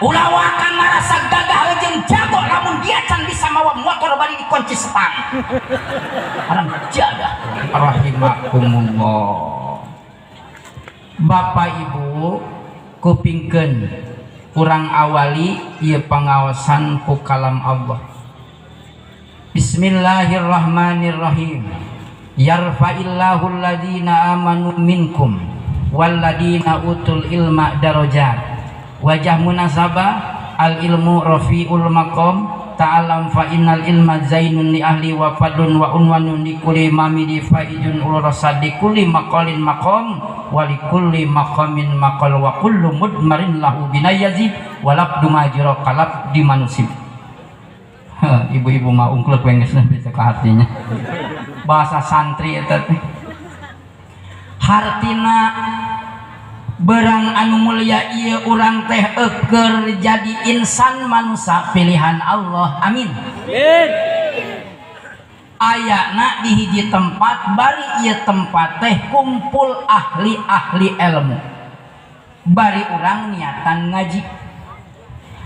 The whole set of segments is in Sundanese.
Ulah waka ngarasa gagah jeung jago lamun dia can bisa mawa motor bari dikunci setang. Haram jadah. Rahimakumullah. Bapak Ibu, kupingkeun, kurang awali ieu pangaosan ku kalam Allah. Bismillahirrahmanirrahim. Yarfa'illahu alladhina amanu minkum walladina utul ilma darajat. Wajah munasabah, al ilmu rafi'ul maqam, ta'alam fa innal ilma zainun li ahli wa fadlun wa unwanun li kulli mamidi faizun ulurasa li kulli maqalin maqam wa li kulli maqamin maqal wa kullu mudmarin lahu binayazid wa labdu majra kalab di manusib. Ibu-ibu mah ungklek we geus bisa ka hatinya. Bahasa santri eta teh. Hartina berang anu mulia ieu urang teh eukeur jadi insan manusia pilihan Allah. Amin. Amin. Ayana di hiji tempat, bari ieu tempat teh kumpul ahli-ahli ilmu. Bari urang niatan ngaji.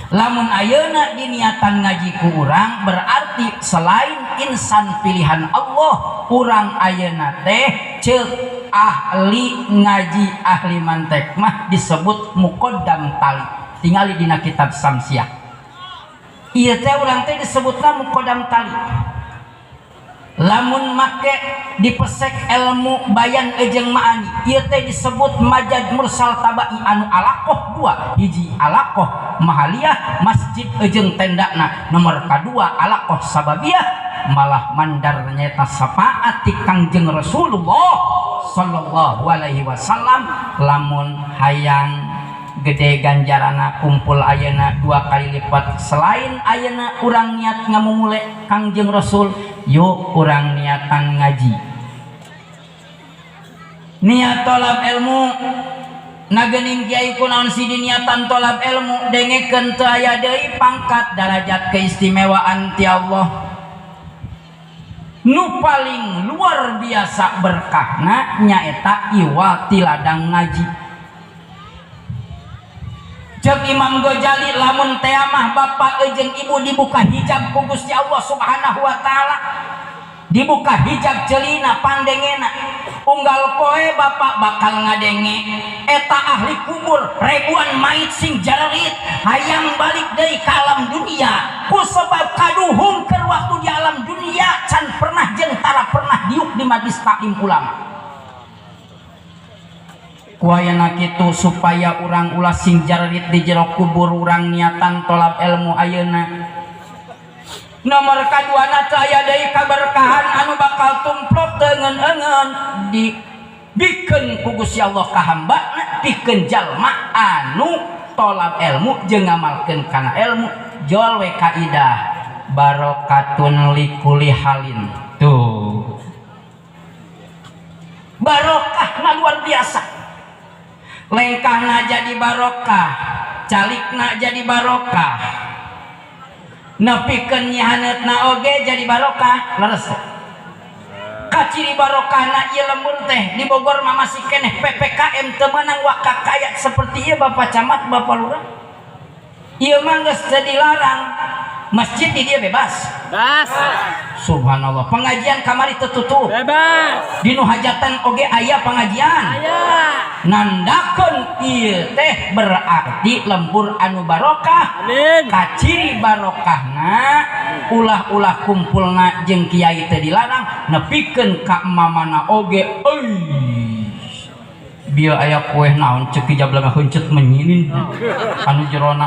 Lamun ayeuna diniatan ngaji ku urang, berarti selain insan pilihan Allah, urang ayeuna teh ceuk ahli ngaji, ahli mantek mah disebut muqaddam tali. Tingali dina kitab Samsiah. Ieu teh urang teh disebutna muqaddam tali. Lamun make dipesek ilmu bayan ejeng maani, ieu teh disebut majaz mursal tabai anu alaqoh dua. Hiji alaqoh mahaliyah, masjid ejeng tendana. Nomor kadua alaqoh sababiyah, malah mandar nyata syafaat ti Kangjeng Rasulullah sallallahu alaihi wasallam. Lamun hayang gede ganjarana kumpul ayeuna dua kali lipat, selain ayeuna urang niat ngamumule Kangjeng Rasul, yuk urang niatan ngaji, niat tolab ilmu. Nagening kiai kunaon si niatan tolab ilmu, dengekeun teu aya deui pangkat darajat keistimewaan ti Allah nu paling luar biasa berkahna nyaeta iwal ti ladang ngaji. Ceuk Imam Ghazali, lamun teamah bapak jeung ibu dibuka hijab ku Gusti Allah Subhanahu wa taala, dibuka hijab celina pandengena, unggal poe bapak bakal ngadenge eta ahli kubur ribuan mayit sing jararit hayang balik deui ka alam dunia ku sebab kaduhung keur waktu di alam dunia can pernah jeung tara pernah diuk di majlis taklim ulama. Ku ayana kitu, supaya urang ulah sing jararit di jero kubur, urang niatan tolab ilmu ayeuna. Nomor kaduana, teu aya deui kaberkahan anu bakal tumplok teungeun-eungeun di bikeun ku Gusti Allah ka hambana pikeun jalma anu tolab ilmu jeung ngamalkeun kana ilmu. Jol we kaidah barokatun likuli halin tuh, barokahna luar biasa, lengkahna jadi barokah, calikna jadi barokah, nepikeun nyihaneutna oge jadi barokah. Leres kaciri barokahna ieu lembur teh. Di Bogor mah masih keneh PPKM teu meunang waka kaya seperti ieu. Bapak Camat, Bapak Lurah, ieu mah geus teu dilarang, masjid di dia bebas. Bebas. Subhanallah, pengajian kamari tertutup. Bebas. Di nu hajatan oge aya pengajian. Aya. Nandakeun ieu teh berarti lembur anu barokah. Amin. Kaciri barokahna, ulah-ulah kumpulna jeung kiai teu dilarang, nepikeun ka mamana oge. Euy, bieu aya kue naon, ceuk jabla heuncet menyinin anu jerona.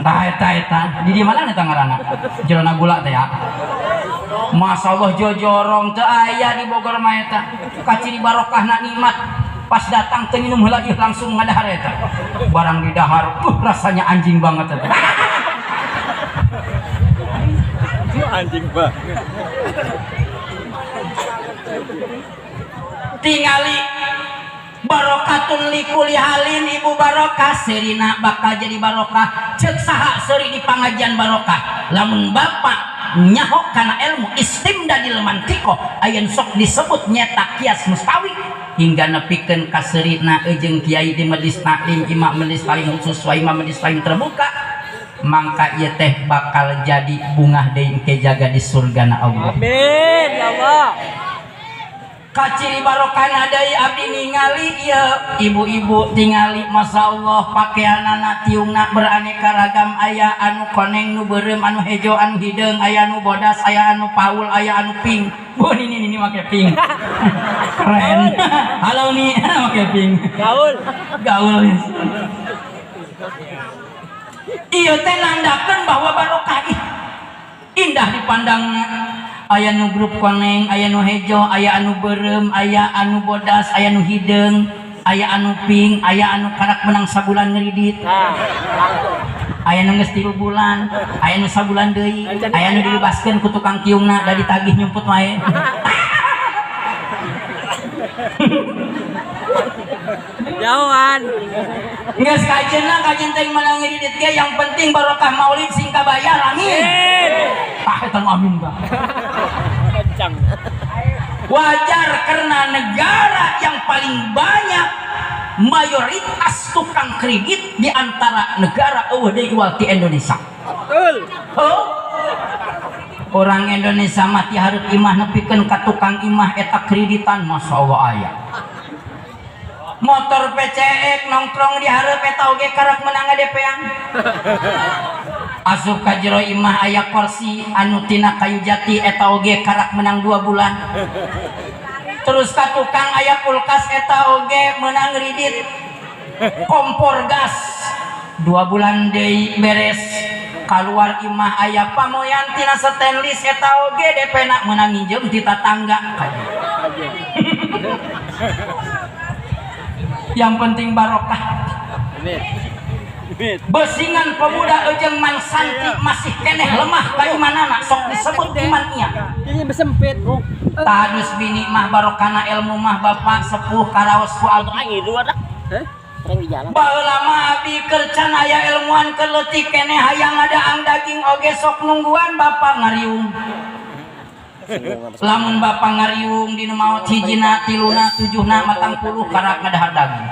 Tah, eta eta di di mana eta ngaranna jerona gula teh ya. Masyaallah, jojorong teu aya di Bogor mah. Eta kaciri barokahna, nikmat. Pas datang teu minum heula, ih, langsung ngadahar eta. Barang di dahar, rasanya anjing banget eta. Anjing banget. Tingali barokatun likuli halin. Ibu barokah, serina bakal jadi barokah. Cek saha seri di pengajian barokah? Lamun bapak nyaho kana ilmu istimdadil mantiko, ayeun sok disebut nyeta kias mustawi hingga nepikeun ka serina jeung kiai di majelis taklim, imam majelis taklim khusus wa imam majelis taklim terbuka. Mangka ieu teh bakal jadi bungah deui engke jaga di surgana Allah. Amin ya Allah. Kaciri barokahna deui abdi ningali ieu ibu-ibu, tingali, Masya Allah, pakaianana tiungna beraneka ragam, aya anu koneng, nu beureum, anu hejo, anu hideung, aya anu bodas, aya anu paul, aya anu pink. Bu, ini make pink keren. Halo, nih make pink. Gaul. Gaul. Ieu teh nandakeun bahwa barokah. Ih, indah dipandang, aya nu grup koneng, aya nu hejo, aya anu beureum, aya anu bodas, aya nu hideung, aya anu pink, aya anu karak menang sabulan ngeridit. Nah, langsung. Aya nu geus 3 bulan, aya nu sabulan deui, aya nu dilibaskeun ku tukang kiungna da ditagih nyumput wae. Jauhan. Geus kajenna kajen teh menang ngeridit ge, yang penting barokah maulid sing kabayar, amin. Amin. Tah, eta nu amin tah. Kencang. Wajar, karena negara yang paling banyak mayoritas tukang kredit di antara negara euweuh deui iwal ti Indonesia. Betul. Oh. Orang Indonesia mati hareup imah nepikeun ka tukang imah eta kreditan, Masya Allah, aya. Motor PCX nongkrong di hareup eta oge karak menang DP-an. Asup ka jero imah aya kursi anu tina kayu jati, eta oge karak menang 2 bulan. Terus ka tukang aya kulkas, eta oge menang kredit. Kompor gas 2 bulan deui beres. Keluar imah aya pamoyan tina stainless, eta oge DP na menang nginjem ti tatangga. Yang penting barokah. Amin. Amin. Beusingan pemuda ejeng man santri masih keneh lemah kaimanana, sok disebut iman iya. Ini besempit. Oh. Tadus bini mah barokana ilmu mah, bapak sepuh karaos ku abdi. Terang dua dah. Hah? Terang di jalan. Baheula mah abdi keur can aya ilmuan, keur leutik keneh, hayang ngadaang daging oge sok nungguan bapak ngariung. Lamun bapak ngariung dina maot hijina, tiluna, tujuhna, 40 karak ngadahar daging.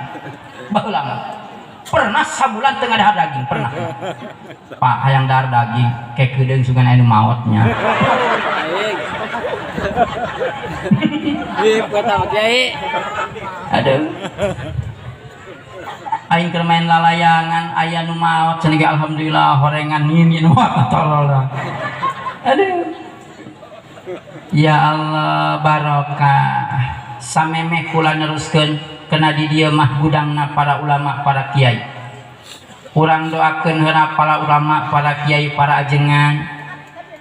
Baheula mah pernah sabulan teu ngadahar daging, pernah. Pak, hayang dahar daging, ke keudeung sugan aya nu maotnya. Baik. Ih, kata Kiai. Aduh. Aing keur main lalayangan aya nu maot cenah ge, alhamdulillah horengan ini nu tolol. Aduh. Ya Allah, barokah. Samemeh kula neruskeun, kena di dieu mah gudangna para ulama, para kiai. Urang doakeun heula para ulama, para kiai, para ajengan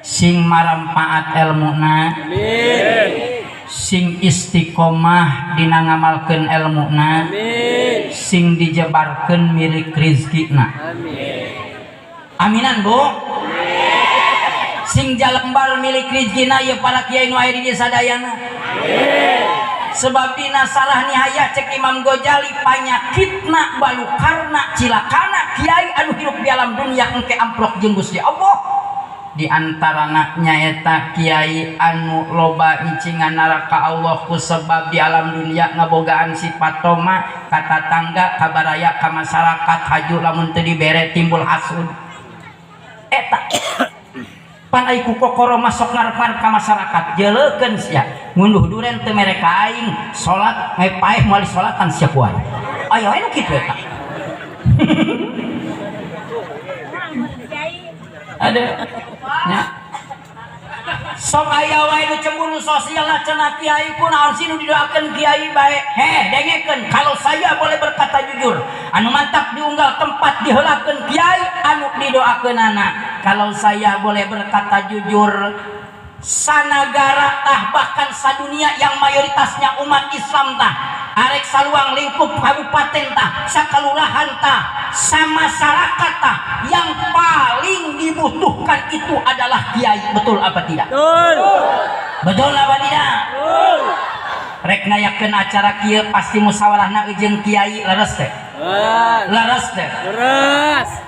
sing maramfaat elmuna. Amin. Sing istiqomah dina ngamalkeun elmuna. Amin. Sing dijebarkeun milik rizkina. Amin. Aminan, Bu. Sing jalembar milik rizkina ya para kiai nu aya di desa sadayana. Sebab dina sarah nihayah cek Imam Ghazali, panyakitna balukarna cilakana kiai anu hirup di alam dunia engke amprok jeung Gusti Allah, di antarana nyaeta kiai anu loba nyicingan neraka Allah ku sebab di alam dunia ngabogaan sifat toma ka tatangga, ka baraya, ka masyarakat, haju lamun teu dibere timbul hasud. Eta pan ai ku kokoro masuk ngarep-ngarep ka masyarakat, jeleukeun sia, ngunduh duren teu mere ka aing, salat paeh moal disolatan sia ku aing, aya we nu kitu eta. Ada nya sok aya wae nu cemburu sosial lah, cenah kiai ku naon sih nu didoakeun kiai bae. Heh, dengekeun, kalau saya boleh berkata jujur, anu mantap diunggal tempat diheulakeun kiai anu didoakeunana. Kalau saya boleh berkata jujur, sanagara tah, bahkan sadunia yang mayoritasnya umat Islam tah, arek saluang lingkup kabupaten tah, sakalurahan tah, samasyarakat tah, yang paling dibutuhkan itu adalah kiai. Betul apa tidak? Betul. Betul apa tidak? Betul. Rek ngayakeun acara kieu pasti musyawarahna jeung kiai, leres teh? Leres teh? Leres.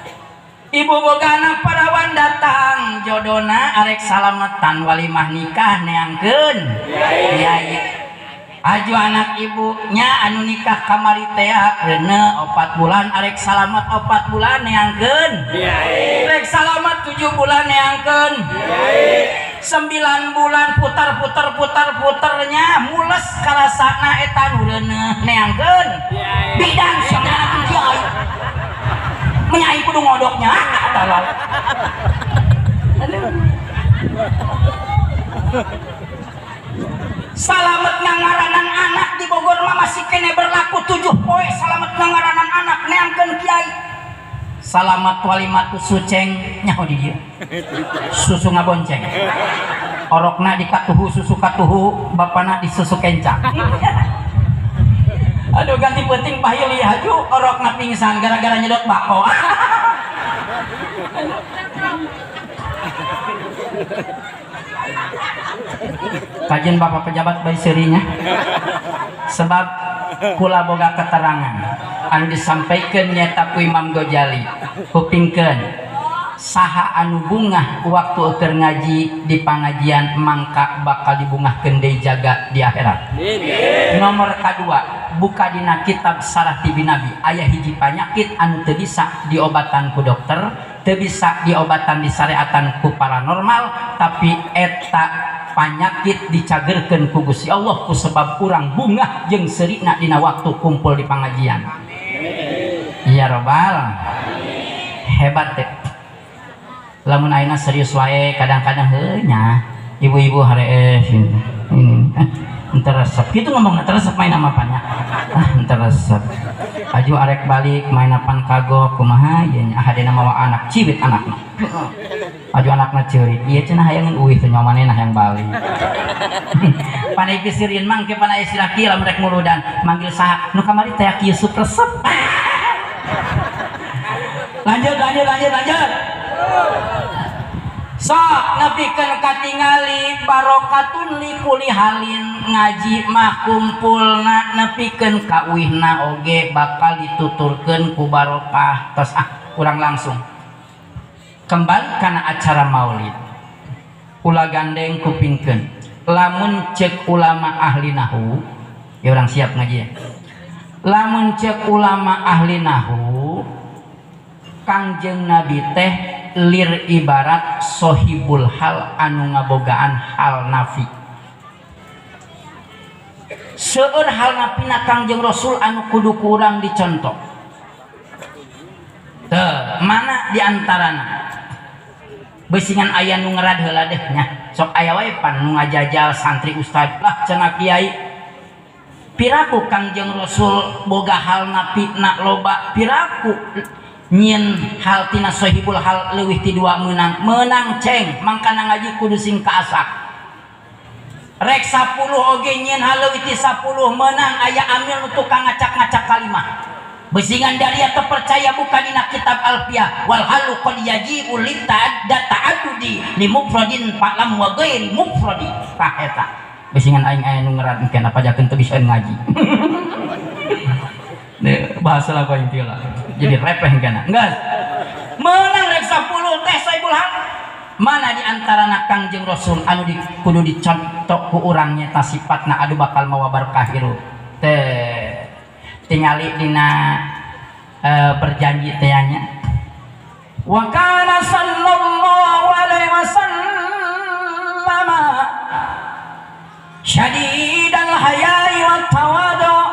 Ibu boga anak parawan datang jodona arek salametan walimah nikah neangkeun kiai. Aju anak ibunya anu nikah kamari teh reuneuh 4 bulan arek salamet 4 bulan neangkeun. Rek salamet 7 bulan neangkeun. 9 bulan putar-putar putar-putarnya mules karasana eta nu reuneuh neangkeun. Bidan sia kiai. Menyai kudu ngodoknya talal. Salamet ngangaranan anak di Bogor mah masih kene berlaku 7 poe salamet ngangaranan anak neangkeun kiai. Salamat walimatu suceng nyaho di dieu. Susu ngabonceng. Orokna di katuhu susu katuhu, bapana di susu kencang. Aduh ganti penting pahili haju orokna pingsan gara-gara nyedot bako. Kajian bapak pejabat bayi serinya sebab kula boga keterangan anu disampaikan nyata ku Imam Ghazali kupingkeun saha anu bungah waktu keur ngaji di pangajian mangka bakal dibungahkeun deui jaga di akhirat. Nomor kadua buka dina kitab Sarah Tibi Nabi aya hiji panyakit anu teu bisa diobatan ku dokter, teu bisa diobatan disareatan ku paranormal, tapi eta panyakit dicagerkeun ku Gusti Allah ku sebab urang bungah jeung seurina dina waktu kumpul di pangajian. Ya robbal hebat teh. Lamun ayeuna serius wae kadang-kadang heuh nya ibu-ibu harees ini henteu resep kitu ngomongna teu resep main apa nya ah henteu resep aju arek balik main apan kagok kumaha ieu nya hadena mawa anak ciwit anakna aju anakna ceurik ieu cenah hayangeun uih teh nyamanena hayang balik panai pisirin mangke panai istilah kieu lamun rek muludan manggil saha nu kamari teh kieu Yusuf resep. Lanjut lanjut lanjut lanjut. Sok nepikeun katingali barokatun likuli halin ngaji mah kumpulna nepikeun ka uihna oge bakal dituturkeun ku barokah. Tos ah urang langsung kembali kana acara maulid. Ulah gandeng kupingkeun lamun cek ulama ahli nahu ya urang siap ngaji ya. Lamun cek ulama ahli nahu Kangjeng Nabi teh lir ibarat sohibul hal anu ngabogaan hal nafi. Seueur hal nafina Kangjeng Rasul anu kudu kurang dicontoh. Teu, mana diantarana? Beusingan aya nu ngerad heula deh nya. Sok aya wae pan nu ngajajal santri ustad lah cenah kiai. Piraku Kangjeng Rasul boga hal nafina loba piraku nyieun hal tina sohibul hal leuwih ti dua meunang meunang ceng mangkana ngaji kudu sing kaasak rek 10 oge nyieun hal leuwih ti 10 meunang aya amil nu tukang ngacak-ngacak kalimah beusingan daria terpercaya bukan dina kitab Alfiyah wal halu qad yaji'u li ta'addudi li mufradin fa'lam wa ghairi mufradi tah eta beusingan aing aya nu ngerat engke pajakeun teu bisa ngaji. Bahasa lah aing teh lah. Jadi repeh kana. Geus. Meunang rek 10 teh sohibul hal. Mana di antarana Kangjeng Rasul anu di kudu dicontok ku urang nyata sifatna anu bakal mawa barkah hirup. Teh tingali dina berjanji teh nya. Wa kana sallallahu alaihi wasallam syadidal haya'i wat tawadu.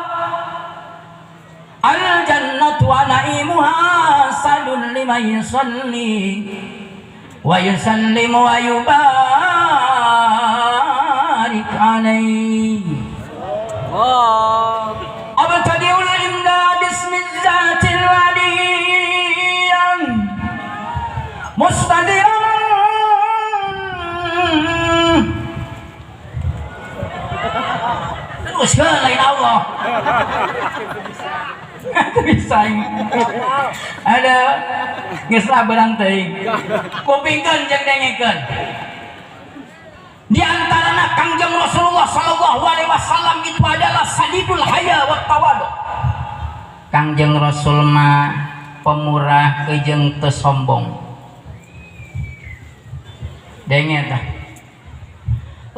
Al jannatu wa naimuha sadun liman yusalli wa yusallimu wa yubarik alaihi. Abtadi'ul imda bismi dzatil aliyyan mustadiran terus ke lain Allah. Bisa ini. Ada geus lah berang teuing. Kupingkeun jeung dengekeun. Di antarana Kangjeng Rasulullah sallallahu alaihi wasallam itu adalah sadidul haya wa tawadu. Kangjeng Rasul mah pemurah jeung teu sombong. Denge tah.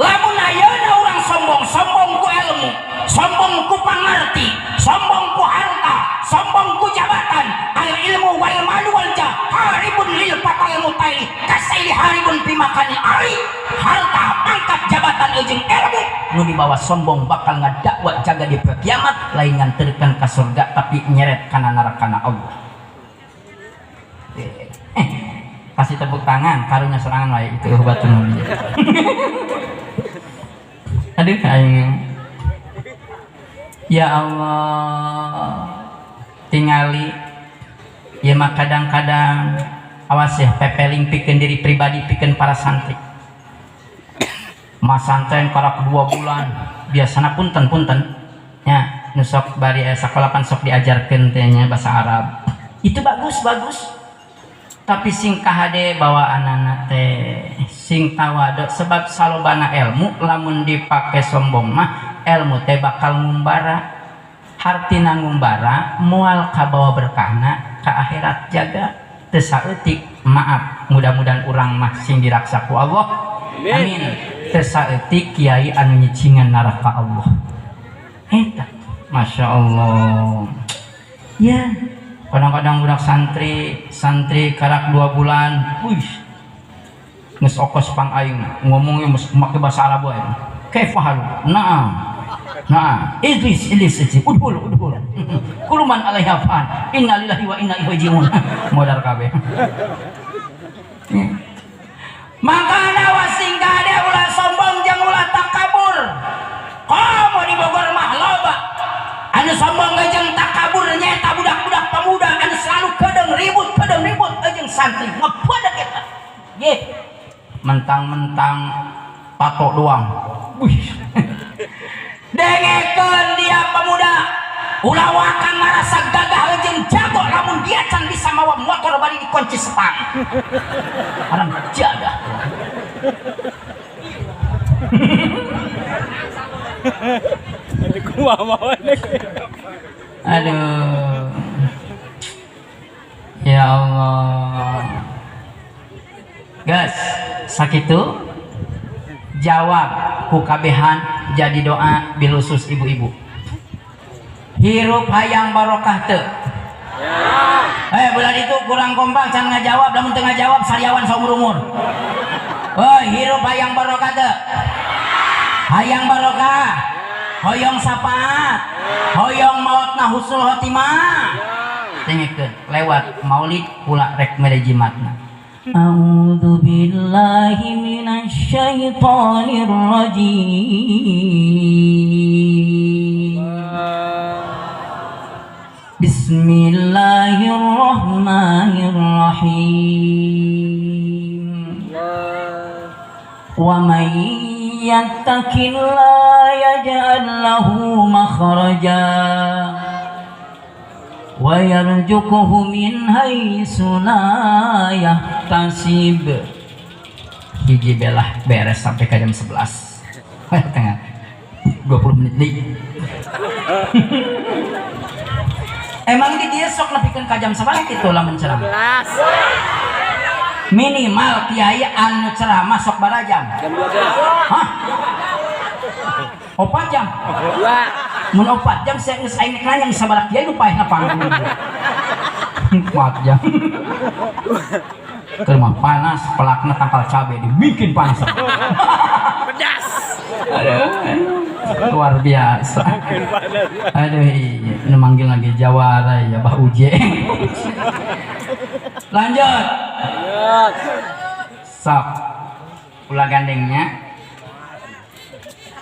Lamun ayeuna urang sombong-sombong ku ilmu, Sombong ku pangarti, sombong ku harta, sombong ku jabatan. Al ilmu wal malu wal jah haribun lil fatal mutaili kasaili haribun fi makanil ari. Harta, pangkat, jabatan jeung ilmu nu dibawa sombong bakal ngadakwah jaga di poe kiamat, lain nganterkeun ka surga tapi nyeret kana nerakana Allah. Kasih tepuk tangan karunya serangan wae itu batur mulia. Aduh aing. Ya Allah, tingali ya mah kadang-kadang awas ya pepeling pikeun diri pribadi, pikeun para santri. Mas santren para 2 bulan biasana, punten punten nya, nu sok bari sakola pan sok diajarkeun teh nya bahasa Arab itu bagus bagus, tapi sing kahade bawa anak teh sing tawadu, sebab salobana ilmu lamun dipake sombong mah ilmu teh bakal ngumbara. Hartina ngumbara, moal kabawa berkahna ka akhirat jaga teu saeutik. Maaf, mudah-mudahan urang mah sing diraksa ku Allah. Amin. Teu saeutik kiai anu nyicingan neraka Allah eta. Masya Allah ya, kadang-kadang budak santri santri karak 2 bulan, wih, geus okos pang aing ngomongnya geus make bahasa Arab wae. Kaifa halu, na'am na'am, ijlis ijlis ijlis, udhul udhul, kullu man alaiha fan, innalillahi wa inna ilaihi rajiun, modar kabeh. Makana wasing kade ulah sombong jeung ulah takabur. Komo di Bogor mah loba anu sombong jeung takabur, nyaeta budak-budak pemuda anu selalu kedeung ribut, kedeung ribut jeung santri ngebadak eta. Ye. Mentang-mentang tato doang. Wih. Dengekeun dia pemuda. Ulah waka ngarasa gagah jeung jago lamun dia can bisa mawa motor bari dikunci setang. Haram jadah. Ini kumaha mau. Aduh. Ya Allah. Gas, sakitu jawab ku kabehan jadi doa, bilkhusus ibu-ibu. Hirup hayang barokah teu? Ya. Eh, bulan itu kurang kompak, can ngajawab, lamun teu ngajawab sariawan saumur-umur. Hoi, hirup hayang barokah teu? Hayang barokah. Hoyong syafaat. Hoyong mautna husnul khotimah. Dengekeun lewat maulid kula rek mere jimatna. A'udzu billahi minasyaitonir rajim. Bismillahirrahmanirrahim. Wa may yattaqillaha yaj'al lahu makhraja wa yarzuqhu min haitsu la yahtasib. Hiji belah beres sampai ke jam 11. Tengah 20 menit deui. Emang di dia sok nepikeun ka jam 11 kitu lamun ceramah? 11. Minimal kiai anu ceramah sok barajam? Jam 12. Hah? 4 jam? 2. Mun 4 jam saya geus aing nek nanya sabaraha kiai nu paehna panggung. 4 jam. Keur mah panas, pelakna tangkal cabe dibikin panas. Pedas. Aduh, luar biasa. Aduh, iya. Ini manggil lagi jawara ya, Bah Uje. Lanjut. Lanjut. Sok. Ulah gandengnya.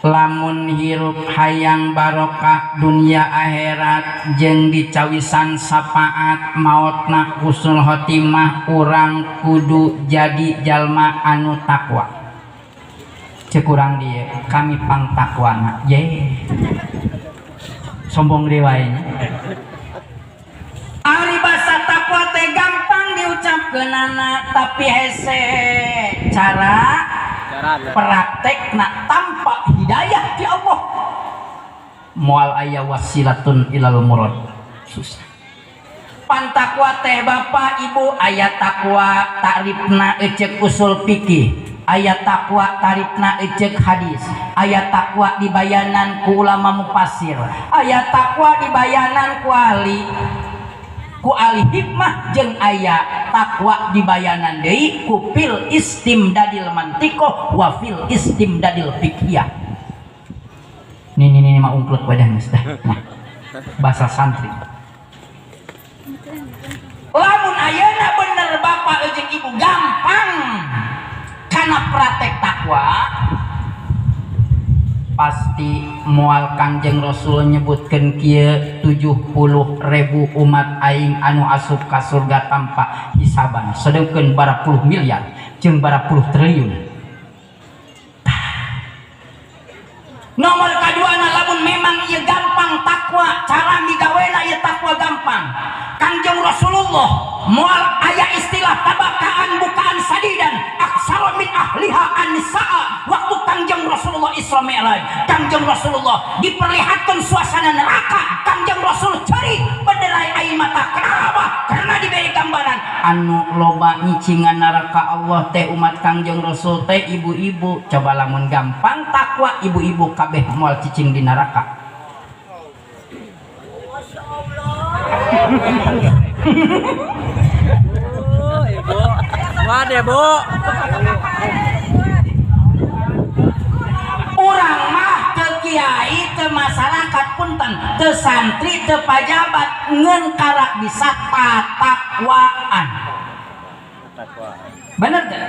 Lamun hirup hayang barokah dunia akhirat jeung dicawisan syafaat, mautna husnul khotimah, urang kudu jadi jalma anu takwa. Cek urang dieu kami pang takwana ye, sombong deui wae nya. Ari basa takwa teh gampang diucapkeunana, tapi hese cara Cara praktekna tanpa hidayah di Allah moal aya wasilatun ilal murad, susah. Pan takwa teh, Bapak Ibu, aya takwa takrifna ecek usul fikih. Aya takwa tarifna ecek hadis, aya takwa dibayanan ku ulama mufasir, aya takwa dibayanan ku ahli hikmah, jeung aya takwa dibayanan deui ku fil istimdadil mantikoh wa fil istimdadil fiqhiyah. Nih nih nih mah ungkleuk badan geus dah. Nah, bahasa santri. Lamun ayeuna bener bapak jeung ibu gampang karena praktek takwa, pasti moal Kangjeng Rasul nyebutkeun kieu 70.000 umat aing anu asup ka surga tanpa hisaban, sedengkeun bara puluh miliar jeung bara puluh triliun. Nomor kaduana lamun memang ieu gampang takwa, cara migawena ieu takwa gampang. Kangjeng Rasulullah moal aya istilah tabakaan bukaan sadidan aksara min ahliha an-nisaa. Waktu Kangjeng Rasulullah Isra Mi'raj, Kangjeng Rasulullah diperlihatkan suasana neraka, Kangjeng Rasul ceri berderai air mata. Kenapa? Karena diberi gambaran anu loba nyicingan neraka Allah teh umat Kangjeng Rasul teh ibu-ibu. Coba lamun gampang takwa ibu-ibu kabeh moal cicing di neraka. Oh, ibu. Waduh, Bu. Urang mah teu kiai teu masyarakat punten, teu santri teu pajabat ngeun karak bisa tatakwaan. Bener teu?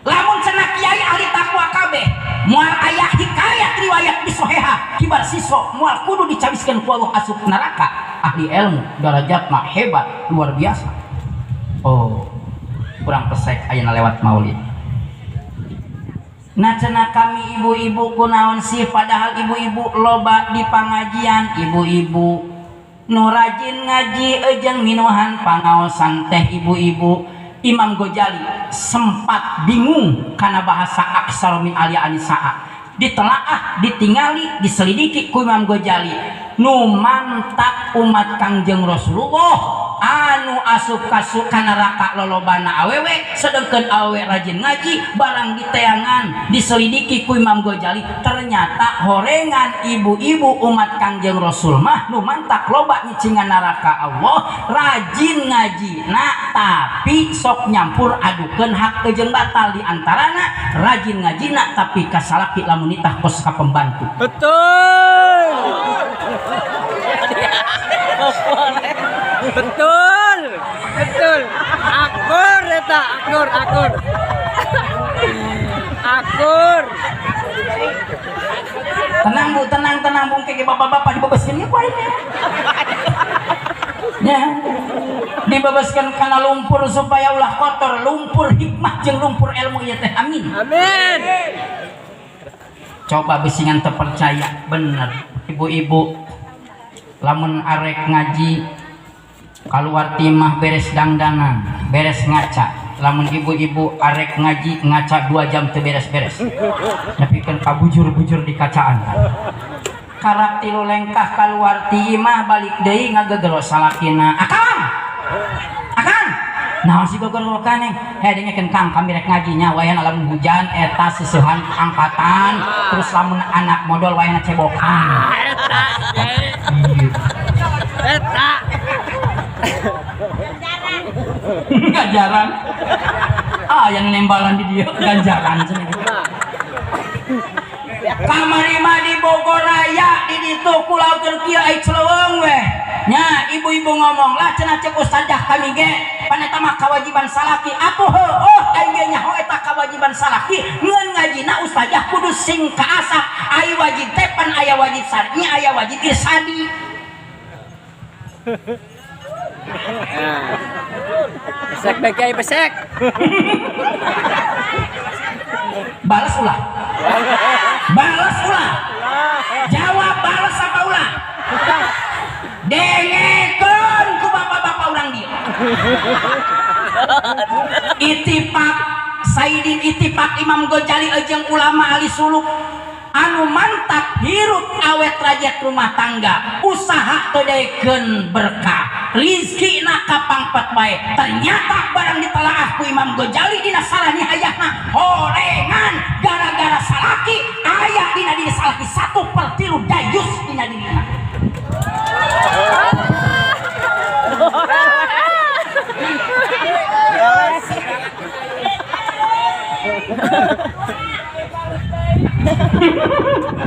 Lamun cenah kiai ahli takwa kabeh, moal aya hikayat riwayat bisoheha kibar siswa moal kudu dicawiskeun ku Allah asup neraka. Ahli ilmu darajatna hebat luar biasa. Oh, kurang pesek ayeuna lewat maulid. Nah cenah kami ibu-ibu kunaon sih, padahal ibu-ibu loba di pangajian, ibu-ibu nu rajin ngaji jeung minuhan pangaosan teh ibu-ibu. Imam Ghazali sempat bingung karena bahasa aksara min alia anisaa, ditelaah, ditingali, diselidiki ku Imam Ghazali. Nu mantak umat Kangjeng Rasulullah anu asup kasu ka neraka lolobana awewe, sedengkeun awewe rajin ngaji, barang diteangan diselidiki ku Imam Ghazali, ternyata horengan ibu-ibu umat Kangjeng Rasul mah nu mantak loba nyicingan neraka Allah, rajin ngaji na tapi sok nyampur adukeun hak jeung batal. Di antarana rajin ngaji na tapi kasalaki lamun nitah kos ka pembantu. Betul. Betul. Betul. Akur eta, akur, akur. Akur. Tenang Bu, tenang, tenang Bu, kayak bapak-bapak dibebaskeun ieu poe. Ya. Dibebaskeun kana lumpur supaya ulah kotor, lumpur hikmah jeung lumpur ilmu ieu teh. Amin. Amin. Coba bisingan terpercaya bener ibu-ibu lamun arek ngaji keluar timah beres dangdanan, beres ngaca. Lamun ibu-ibu arek ngaji ngaca 2 jam teu beres-beres, tapi kan kabujur-bujur di kacaan. Karak tilu lengkah keluar ti imah balik deui ngagegelo salakina. Akang, akang, naon sih gogor kaneng? Heh dengekeun Kang, kami rek ngajinya wayahna lamun hujan eta seusehan angkatan, terus lamun anak modal wayahna cebokan. Eta. Ganjaran. Ah, yang nembalan di dia ganjaran. Kamari mah di Bogor Raya di ditu kula keur kieu ai celeuweung weh. Nya ibu-ibu ngomong lah cenah ceuk ustazah kami ge pan eta mah kewajiban salaki. Atuh heueuh aing ge nyaho eta kewajiban salaki, ngeun ngajina ustazah kudu sing kaasa. Ai wajib teh pan aya wajib syar'i, aya wajib irsadi. Besek bekai besek. Balas ulah. Balas ulah. Jawab balas apa ulah? Dengekeun ku bapak-bapak urang dieu. Ittifaq Saidin, ittifaq Imam Ghazali jeung ulama ahli suluk anu mantap hirup awet rakyat rumah tangga, usaha teu daekeun berkah. Rizkina kapangpet bae. Ternyata barang ditelaah ku Imam Ghazali dina salah nihayahna horengan gara-gara salaki aya dina diri salaki 1/3 dayus dina dirina.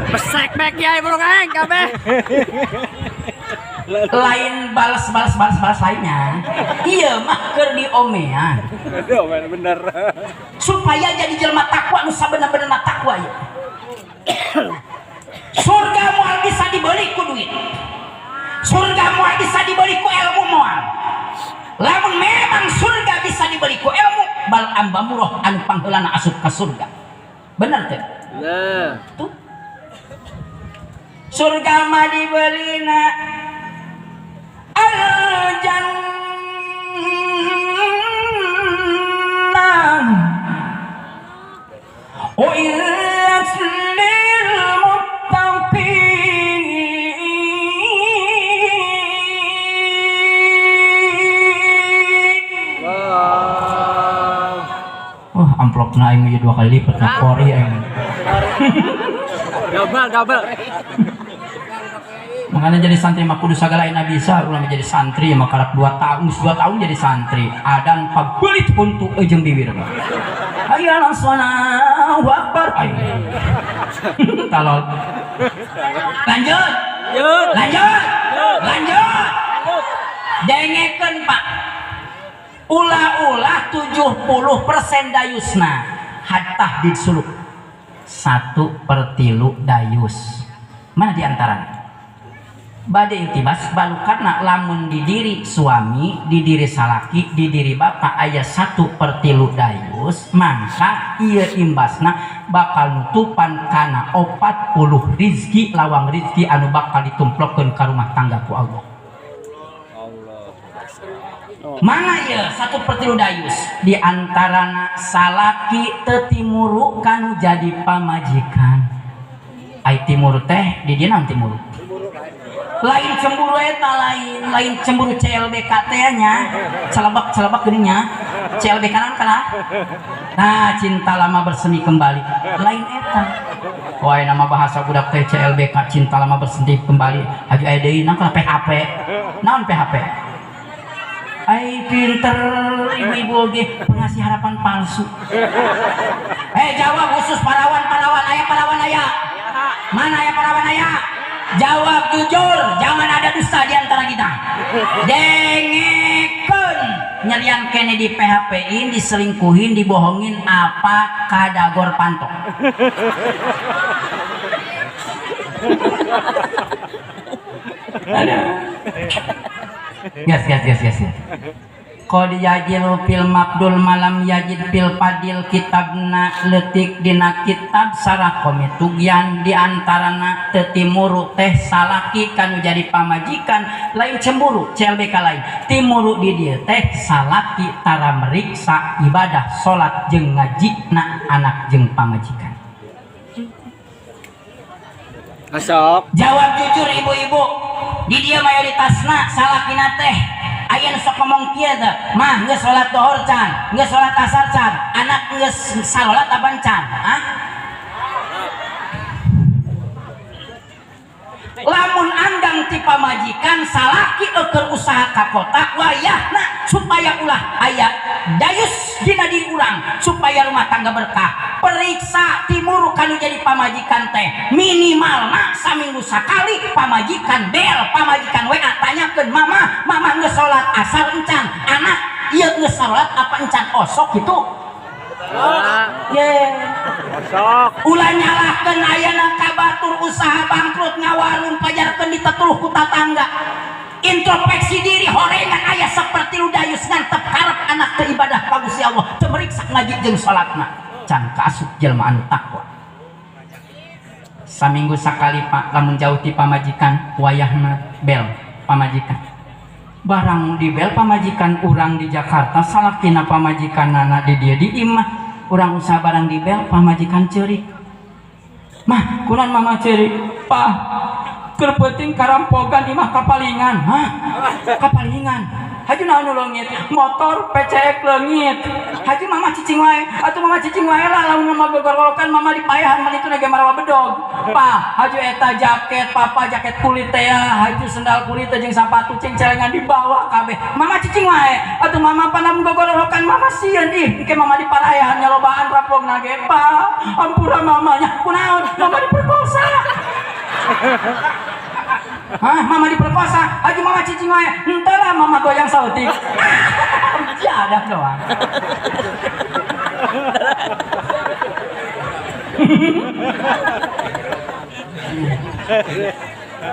Besek bek yai burung aing kabeh. Lain balas-balas balas-balas lainnya. Iya mah keur diomean. Bener. Supaya jadi jelema takwa nu sabener-benerna takwa ieu. Surga moal bisa dibeli ku duit. Surga moal bisa dibeli ku ilmu moal. Lamun memang surga bisa dibeli ku ilmu, bal ambamurah anu pangheulana asup ka surga. Bener teh? Bener. Tuh. Surga mah dibelina al-jannah u'illat lil muttaqin. Wow. Wah, amplopna aing mah 2 kali lipat na kori aing. Double, double. Makanya jadi santri mah kudu sagala ayeuna bisa, ulah jadi santri mah karep 2 tahun, 2 tahun jadi santri. Adan pabeulit huntu jeung bibir mah. Hayya 'alas-shalah, akbar. Ayo. Talol. Lanjut. Lanjut. Lanjut. Dengekeun Pak. Ulah-ulah 70% dayusna hatta disuluk. 1/3 dayus. Mana diantaranya? Bade iltibas balukarna lamun di diri suami, di diri salaki, di diri bapak aya 1/3 dayus, maka ieu imbasna bakal nutupan kana 40 rizki lawang rizki anu bakal ditumplokeun ka rumah tangga ku Allah. Mana ieu 1/3 dayus? Di antarana salaki teu timuru kanu jadi pamajikan. Ai timuru teh di dieu naon timuru? Lain cemburu eta lain, lain cemburu CLBK teh nya, celebak-celebak geuning nya. CLBK naon kana? Nah, cinta lama bersemi kembali. Lain eta. Wah, nama bahasa budak teh CLBK cinta lama bersemi kembali. Haji aya deui naon kana PHP. Naon PHP? Ai pinter ibu-ibu oge pengasih harapan palsu. Jawab khusus parawan-parawan, aya parawan aya. Mana aya parawan aya? Jawab jujur, jangan ada dusta di antara kita. Dengekeun nyerian kene di PHP-in, diselingkuhin, dibohongin, apa kadagor pantok. Gas gas gas gas. Qad yajil fil mabdul malam yajid fil fadil kitabna leutik dina kitab sarah komitugyan di antarana teu timuru teh salaki kanu jadi pamajikan lain cemburu CLBK lain timuru di dieu teh salaki tara meriksa ibadah salat jeung ngajina anak jeung pamajikan. Masuk. Jawab jujur ibu-ibu di dieu mayoritasna salakina teh aya nu sok ngomong kieu teh, mah geus salat dohor can, geus salat asar can, anak geus salat apan can? Hah? Lamun andang ti pamajikan salaki eueuh usaha ka kota wayahna supaya ulah aya dayus dina diri urang supaya rumah tangga berkah. Periksa timuru kanu jadi pamajikan teh minimal mah saminggu sakali pamajikan bel pamajikan WA tanyakeun mama, mama geus salat asar encan, anak ieu geus salat apa encan osok gitu. Ye. Osok. Ulah nyalahkeun ayana ka batur usaha bangkrut ngawarung pajarkeun ditetuluh ku tatangga. Introspeksi diri horengan aya seperti ludayus ngantep karep anak teu ibadah ka Gusti Allah teu meriksa ngaji jeung salatna can kaasup jelema anu takwa. Saminggu sakali Pak lamun jauh ti pamajikan wayahna bel pamajikan. Barang di bel pamajikan urang di Jakarta salakina pamajikanana di dieu di imah urang usaha barang di bel pamajikan ceurik. Mah kunaon mama ceurik? Pah Keur peuting karampogan imah kapalingan. Hah? Kapalingan. Haju naon nu leungit? Motor PCX leungit. Haju mama cicing wae. Atuh mama cicing wae lah lamun mama gogorowokan mama dipaehan mah itu ge marawa bedog. Pa, haju eta jaket, papa jaket kulit teh ya, haju sendal kulit teh jeung sapatu cing celengan dibawa kabeh. Mama cicing wae. Atuh mama pan lamun gogorowokan mama sieun ih, engke mama diparaehan nyalobaan rapogna ge. Pa, ampura mamanya. Kunaon? Mama diperkosa. Hah, mama diperkosa, haju mama cicing wae. Henteu lah mama goyang sautik. Jadah doang.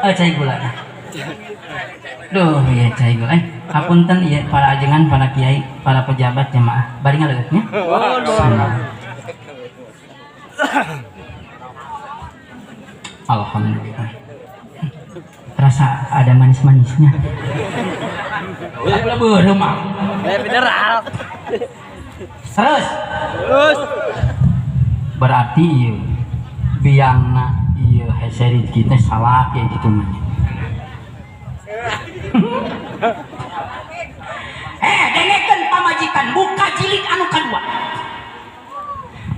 Oh, cai gula. Duh, iya cai gula. Hapunten ieu para ajengan, para kiai, para pejabat jemaah. Bari ngaleutnya. Alhamdulillah. Rasa ada manis-manisnya. Ulah mah. Mineral. Terus. Terus. Berarti ieu biangna ieu hese rezeki teh salah kayak gitu mah. Dengekeun pamajikan buka jilid anu kadua.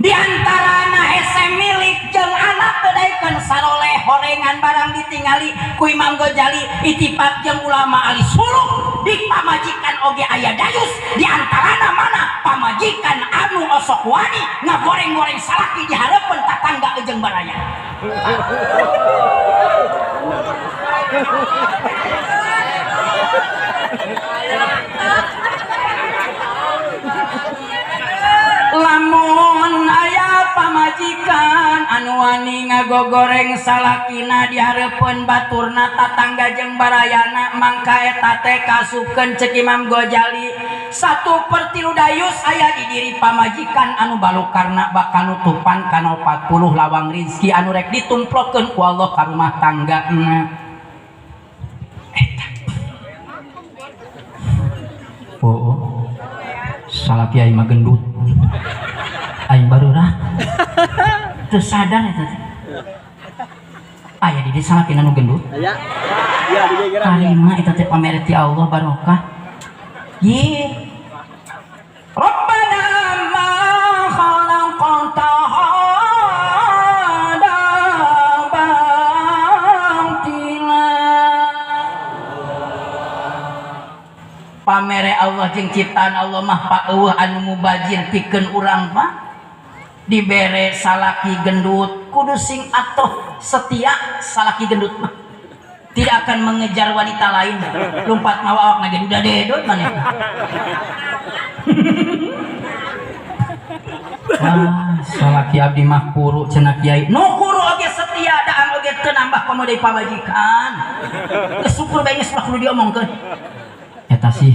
Di antarana hese milik jeung anak teu daekeun saroleh horengan barang ditingali ku Imam Ghazali ittifaq jeung ulama ahli suluk di pamajikan oge aya dayus di antarana mana pamajikan anu osok wani ngagoreng-goreng salaki di hareupeun tatangga jeung baraya. Lamun aya pamajikan anu wani ngagogoreng salakina di hareupeun baturna tatangga jeung barayana mangka eta teh kasupkeun ceuk Imam Ghazali 1/3 dayus aya di diri pamajikan anu balukarna bakal nutupan kana 40 lawang rizki anu rek ditumplokeun ku Allah ka rumah tanggana. Eta. Oh, salaki aing mah gendut. Aing barulah teu sadar eta teh. Aya di desa salaki nu gendut. Aya. Iya di gegeran. Karima eta teh pamere ti Allah barokah. Ye. Rabbana ma khalaqta hada batila. Pamere Allah jeung ciptaan Allah mah paeueuh anu mubajir pikeun urang mah. Dibere salaki gendut kudu sing atoh setia salaki gendut mah tidak akan mengejar wanita lain lompat mawa awak ngage udah dedot maneh. Wah, salaki abdi mah kuru cenah kiai nu kuru oge setia daang oge teu nambah komo deui pamajikan geus syukur bae geus ulah kudu diomongkeun eta sih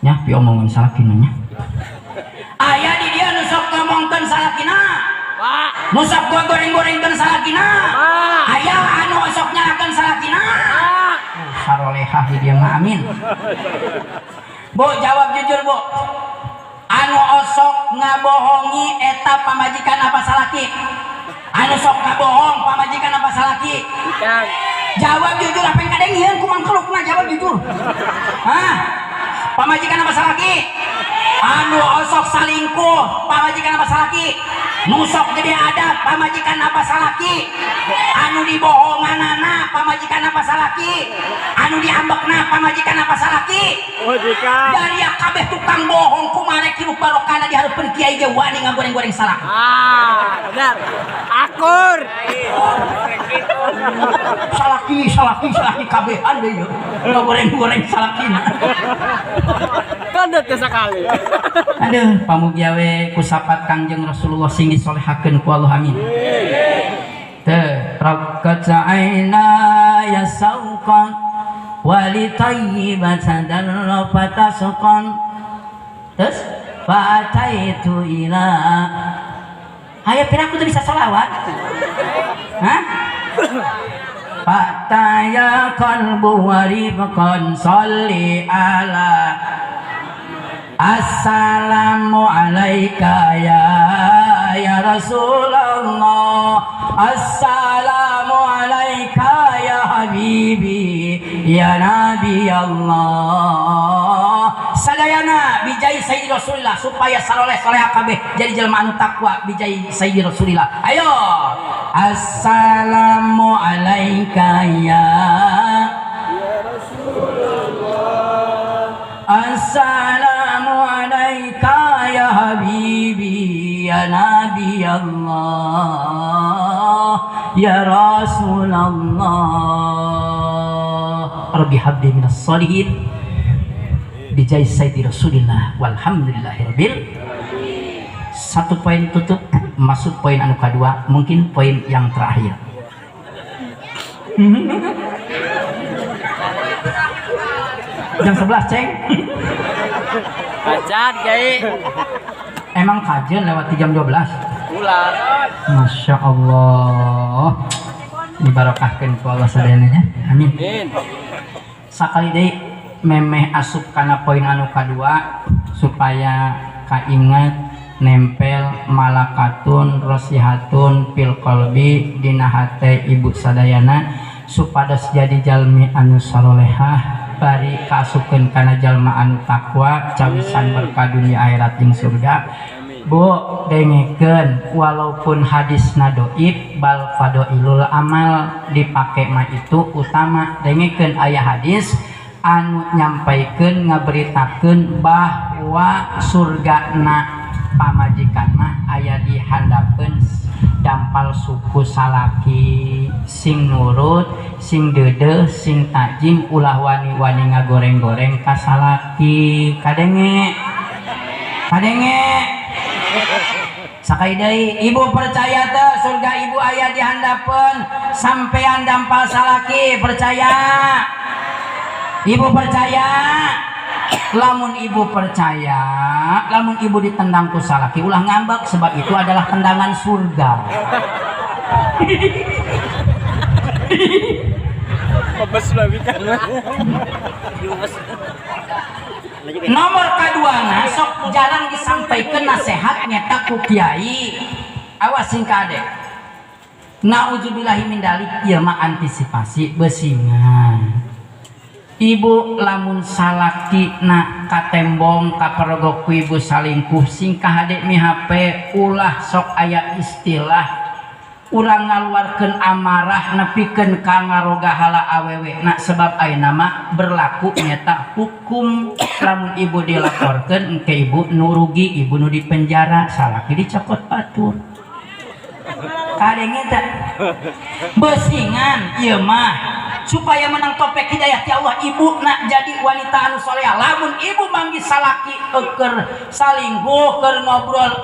nya piomongan salaki nya. Aya di dia nu sok ngomongkeun salakina. Pak. Nu sok goreng-gorengkeun salakina. Aya anu sok nyalakeun salakina. Sarolehah di dia mah amin. Bu, jawab jujur, Bu. Anu osok ngabohongi eta pamajikan apa salaki? Anu sok ngabohong pamajikan apa salaki? Jawab jujur apa yang kadengieun ku mangkelukna jawab jujur. Hah? Pamajikan apa salaki? Anu osok salingkuh pamajikan apa salaki? Nu sok gede adat pamajikan apa salaki? Anu dibohonganana pamajikan apa salaki? Anu diambekna pamajikan apa salaki? Majikan. Dari kabeh tukang bohong kumaha hirup barokahna di hareupeun kiai ge wani ngagoreng-goreng salaki. Ah, benar. Akur. Salaki, salaki, salaki kabehan deui ngagoreng-goreng salakina. Kandet sekali. Aduh, pamugia we ku sapat Kangjeng Rasulullah sing disolehakeun ku Allah amin. Teu rakat aina ya sauqan wali tayyibatan darrafata suqan. Terus fataitu ila. Hayo piraku tuh bisa sholawat. Hah? Fataya qalbu warifqan sholli ala. Assalamu alayka ya Rasulullah. Assalamu alayka ya Habib. ya Nabi Allah. Sadayana bijai Sayyidi Rasulillah supaya saloleh soleh kabeh jadi jelema anu takwa bijai Sayyidi Rasulillah. Ayo, assalamu alayka ya Rasulullah, assalamu alayka ya habibi ya Nabi Allah ya Rasulullah. Rabbi habli minas salihin bijai Sayyidi Rasulillah walhamdulillahirabbil. Satu poin tutup, masuk poin anu kedua, mungkin poin yang terakhir. Jam 11 ceng. Kajan kiai. Emang kajian lewat jam 12. Ulah. Masya Allah. Dibarokahkeun ku Allah sadayana nya. Amin. Sakali deui memeh asup kana poin anu kadua supaya kaingat nempel malakatun rosihatun fil qalbi dina hate ibu sadayana supados jadi jalmi anu salolehah bari kaasupkeun kana jalma anu takwa cawisan berkah dunia akhirat jeung surga. Bu, dengekeun walaupun hadisna doib bal fadailul amal dipake mah itu utama. Dengekeun aya hadis anu nyampaikeun ngaberitakeun bahwa surgana pamajikan mah aya di handapeun dampal suku salaki sing nurut sing deudeuh sing takjim ulah wani-wani ngagoreng-goreng ka salaki. Kadenge kadenge sakai deui ibu percaya teu surga ibu aya di handapeun sampean dampal salaki? Percaya ibu? Percaya? Lamun ibu percaya, lamun ibu ditendang ku salaki ulah ngambek sebab itu adalah tendangan surga. Nomor kaduana sok jarang disampaikan nasihat nyata ku kiai. Awas sing kade. Nauzubillahi min dalik ieu mah antisipasi beusingan. Ibu lamun salaki na katembong kapergok ku ibu salingkuh sing kahade mi HP ulah sok aya istilah urang ngaluarkeun amarah nepikeun ka ngaroga hala awewe na sebab ayeuna mah berlaku nyata hukum lamun ibu dilaporkeun engke ibu nu rugi ibu nu dipenjara salaki dicokot batur. Kadenge teh beusingan ieu mah supaya menang topik hidayah ti Allah ibu nak jadi wanita anu soleha. Lamun ibu manggih salaki keur salingkuh keur ngobrol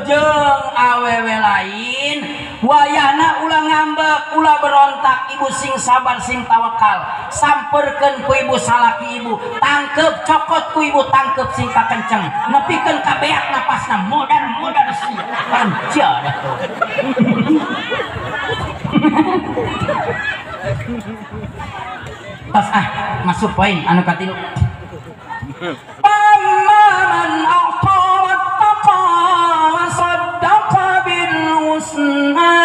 jeung awewe lain wayahna ulah ngambek ulah berontak ibu sing sabar sing tawakal samperkeun ku ibu salaki ibu tangkep cokot ku ibu tangkep sing kakenceng nepikeun ka beak napasna modar-modar si panca dah. Pas ah masuk poin anu katilu. Amman a'ta wattaqa wa saddaqa bil husna.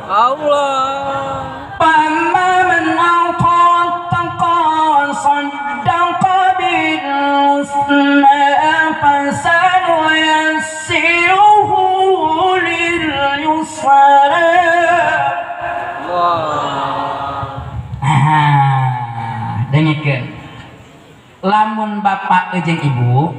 Allah. Amman a'ta wattaqa wa saddaqa bil husna fasanuyassiruhu lil yusra. Dengekeun lamun bapak jeung ibu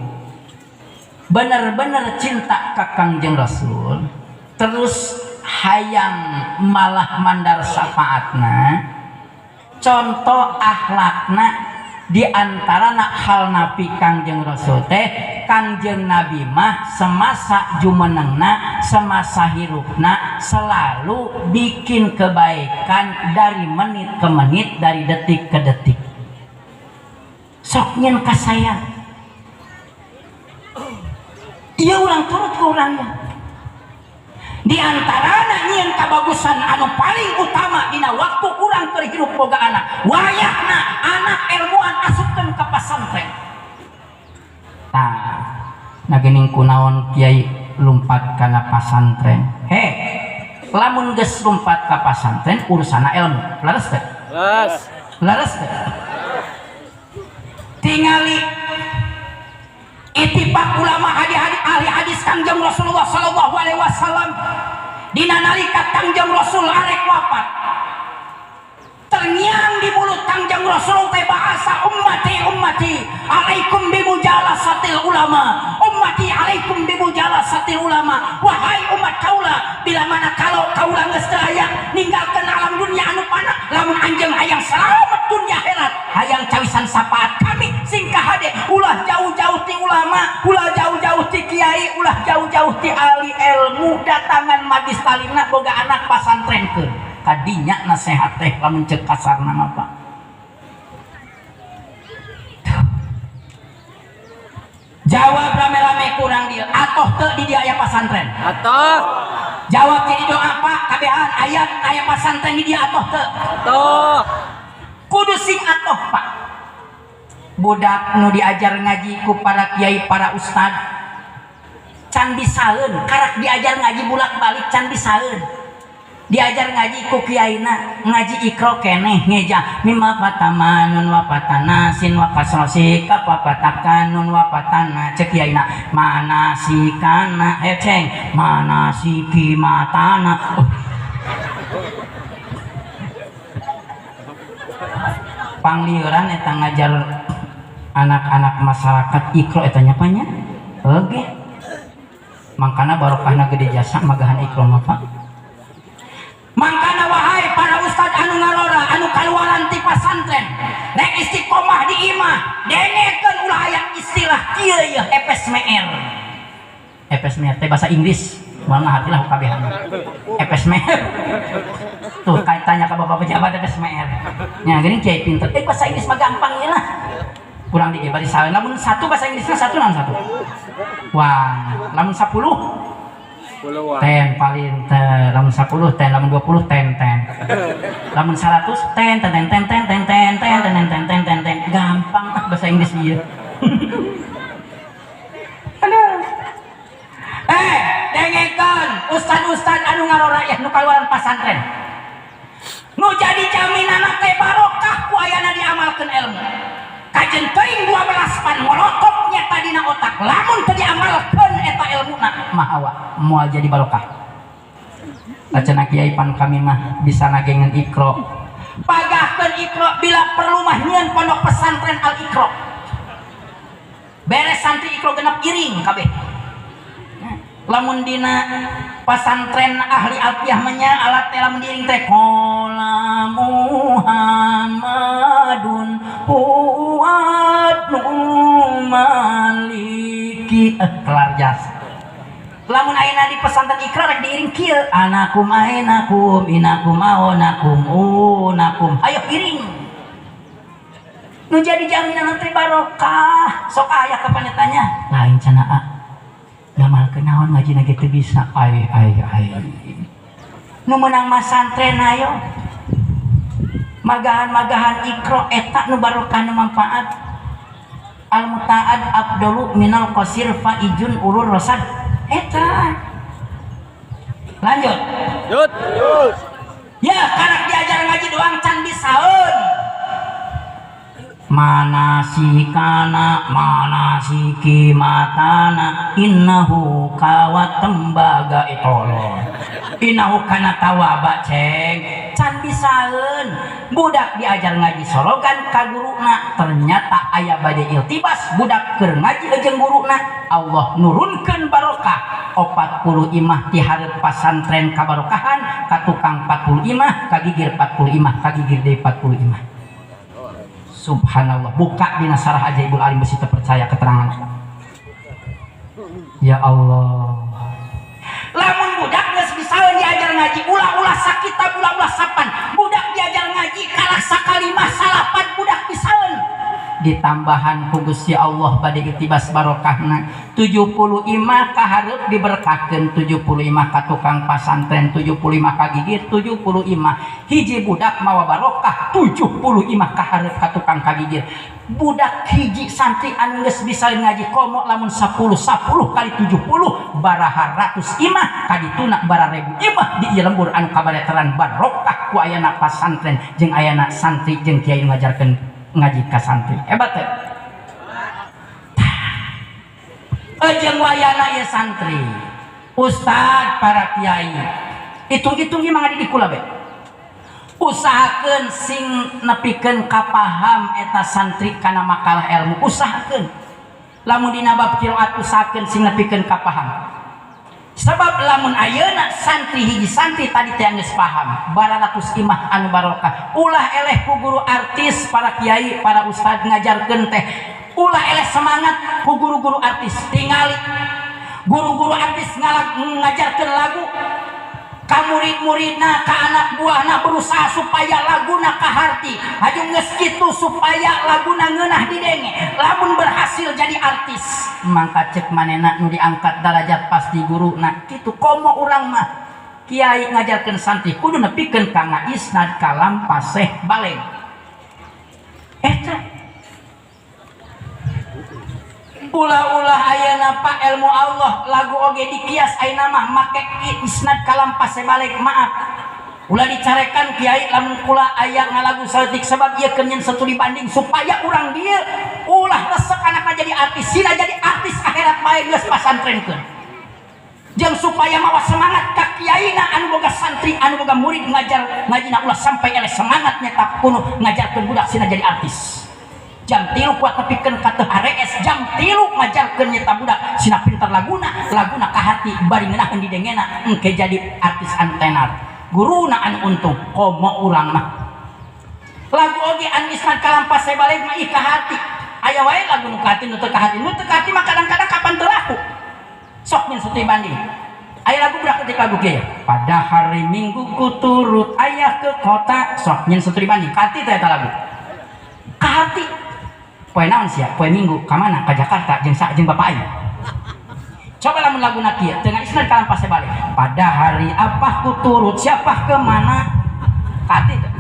bener-bener cinta ka Kangjeng Rasul terus hayang malah mandar syafaatna contoh akhlakna di antara nak hal nabi Kangjeng Rasul teh Kangjeng Nabi mah semasa jumenengna semasa hirupna selalu bikin kebaikan dari menit ke menit dari detik ke detik. Sok nyen ka saya ieu urang turut ke urangnya di antarana nyieun kabagusan anu paling utama dina waktu urang keur hirup boga anak wayahna anak ilmuan asupkeun ka pasantren. Tah nah geuning kunaon kiai lumpat kana pasantren. He Lamun geus lumpat ka pasantren urusana ilmu. Leres teh? Leres. Leres teh? Tingali ittifaq ulama ahli hadis Kangjeng Rasulullah sallallahu alaihi wasallam dina nalika Kangjeng Rasul arek wafat, terngiang di mulut Kangjeng Rasul teh bahasa ummati ummati alaikum bimujalasatil ulama, ummati alaikum bimujalasatil ulama. Wahai umat kaula, bila mana kalau kaula geus teu aya ninggalkeun alam dunia anu pana, lamun anjeun hayang selamat dunia akhirat, hayang cawisan syafaat kami sing kahade, ulah jauh-jauh ti ulama, ulah jauh-jauh ti kiai, ulah jauh-jauh ti ahli ilmu. Datangan majlis talimna boga anak pasantrenkeun. Kadinya nasihat teh lamun ceuk kasarna mah Pak. Jawab rame-rame kurang dia atoh teu di dia aya pasantren. Atoh. Jawab jadi doa Pak kabehan ayat aya pasantren di dia atoh teu. Atoh. Kudu sing atoh Pak. Budak nu diajar ngaji ku para kiai para ustad can bisaeun, karak diajar ngaji bulak-balik can bisaeun. Diajar ngaji ku kiaina ngaji ikro keneh ngeja mimma fatamanun wa fatanasin wa kasrosika wa fatakanun wa fatana cek kiaina manasikana heceng manasiki matana. Oh. Pangliuran eta ngajar anak-anak masyarakat ikro eta nya nya oge mangkana barokahna gede jasa magahan ikro mah Pak. Mangkana wahai para ustad anu ngarora anu kaluaran ti pasantren rek istiqomah di imah dengekeun ulah aya istilah kieu yeuh epesmeer. Epesmeer teh bahasa Inggris moal ngaharti lah kabehanna. Epesmeer tuh tanya ke bapak pejabat epesmeer nya geuning kiai pinter bahasa Inggris mah gampang ieu lah kurang dikit bari salah. Lamun satu bahasa Inggrisna satu naon satu wah lamun 10 ten paling ten, lamun 10 ten, lamun 20 ten ten, lamun 100 ten ten ten ten ten ten ten ten ten ten ten ten ten. Gampang ah bahasa Inggris ieu. Aduh. Dengekeun ustad-ustad anu ngarora yah nu kaluaran pasantren nu jadi jaminanna teh barokah ku ayana diamalkeun ilmu. Kajen teuing 12 pan molotop nya tadina otak lamun teu diamalkeun eta ilmuna mahawa moal jadi barokah. Cenah kiai pan kami mah bisa nagengan ikro, pagahkeun ikro bila perlu mah nyieun pondok pesantren al ikro, beres santri ikro genep iring kabeh. Lamun dina pasantren ahli alfiah menya alat teh lamun diiring teh qala Muhammadun huwa maliki kelar jasa. Lamun ayeuna di pesantren ikra rek diiring kieu anakum ainakum inakum aonakum unakum ayo iring nu jadi jaminan teh barokah. Sok aya kapan tanya lain cenah a ngamalkeun naon ngajina ge teu bisa ai ai ai nu meunang masantren ayo magahan-magahan ikro eta nu barokah nu manfaat. Al mutaad abdulu minal qasir faijun urur rosad eta. Lanjut. Lanjut. Ya karak diajar ngaji doang can bisaeun. Manasikana manasiki matana innahu kawat tembaga itolon innahu kana tawaba ceng can bisaeun. Budak diajar ngaji sorogan ka guruna ternyata aya bade iltibas budak keur ngaji jeung guruna Allah nurunkeun barokah 40 imah ti hareup pasantren kabarokahan ka tukang 40 imah kagigir 40 imah kagigir deui 40 imah. Subhanallah, buka dina sarah Ajaibul Alim besi terpercaya keterangan. Ya Allah. Lamun budak geus bisaeun diajar ngaji ulah-ulah sakitab ulah-ulah sapan. Budak diajar ngaji kalah sakalimah salapan budak bisaeun. Ditambahan ku Gusti Allah bade itibas barokahna 70 imah kahareup diberkahkeun 70 imah ka tukang pasantren 70 imah ka gigir 70 imah hiji budak mawa barokah 70 imah kahareup ka tukang ka gigir budak hiji santri anu geus bisa ngaji komo lamun 10 10 kali 70 baraha ratus imah kadituna bararebu imah di ieu lembur anu kabareteran barokah ku ayana pasantren jeung ayana santri jeung kiai ngajarkeun ngaji ka santri hebat teh. Jeung wayana ieu santri ustad para kiai hitung-hitung ieu mah ngadidik kula be usahakeun sing nepikeun kapaham eta santri kana makalah ilmu usahakeun lamun dina bab qiraat usahakeun sing nepikeun kapaham sebab lamun ayeuna santri hiji santri tadi teh geus paham bararatus imah anu barokah ulah eleh ku guru artis para kiai para ustad ngajarkeun teh ulah eleh semangat ku guru-guru artis tingali guru-guru artis ngajarkeun lagu ka murid-muridna ka anak buahna berusaha supaya laguna kaharti haju geus kitu supaya laguna ngeunah didenge lamun berhasil jadi artis mangka cek manehna nu diangkat derajat pasti guruna kitu komo urang mah kiai ngajarkeun santri kudu nepikeun ka ngaisnad kalam paseh baleg eta ulah-ulah ayeuna pak ilmu Allah lagu oge dikias ayeuna mah make isnad kalam paseh balik maaf ulah dicarekan kiai lamun kula aya ngalagu saeutik sebab ieu keur nyen studi banding supaya urang dieu ulah resep anakna jadi artis sina jadi artis akhirat bae geus pasantrenkeun jeung supaya mawa semangat ka kiaina anu boga santri anu boga murid ngajar ngajina ulah sampai eleh semangat nyetap kuno ngajarkeun budak sina jadi artis jam 3 kuat tepikeun ka teu harees jam 3 ngajarkeun nyeta budak sina pinter laguna laguna ka hati bari ngeunaheun didengena engke jadi artis anu tenar guruna anu untung komo urang mah lagu oge anu isnad kalam paseh balik mah ih ka hati aya wae lagu nu ka hati nu teu ka hati nu teu ka hati mah kadang-kadang kapan teu laku sok nyen studi banding aya lagu budak ketik lagu kieu pada hari Minggu ku turut ayah ke kota sok nyen studi banding ka hati teh eta lagu ka hati poe naon sia poe Minggu ka mana ka Jakarta jeung sa jeung bapak aing coba lamun laguna kieu teu isnad kalam paseh balik pada hari apa ku turut siapa ke mana ka hati teu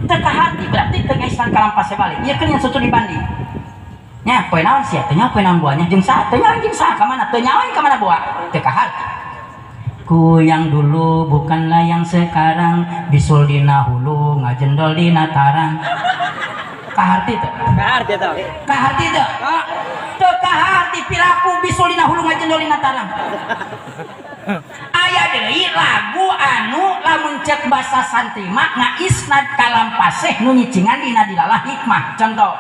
teu ka hati berarti teu isnad kalam paseh balik ieu keur nyen studi banding nya poe naon sia teu nyaho poe naon buahnya jeung sa teu nyaho jeung sa ka mana teu nyaho ka mana buah teu ka hati ku yang dulu bukanlah yang sekarang bisul dina hulu ngajendol dina tarang kaharti teu kaharti teu kaharti teu teu kaharti piraku bisul dina hulu ngajendol dina tarang aya deui lagu anu lamun cek basa santri mah ngaisnad kalam paseh nu nyicingan dina dilalah hikmah contoh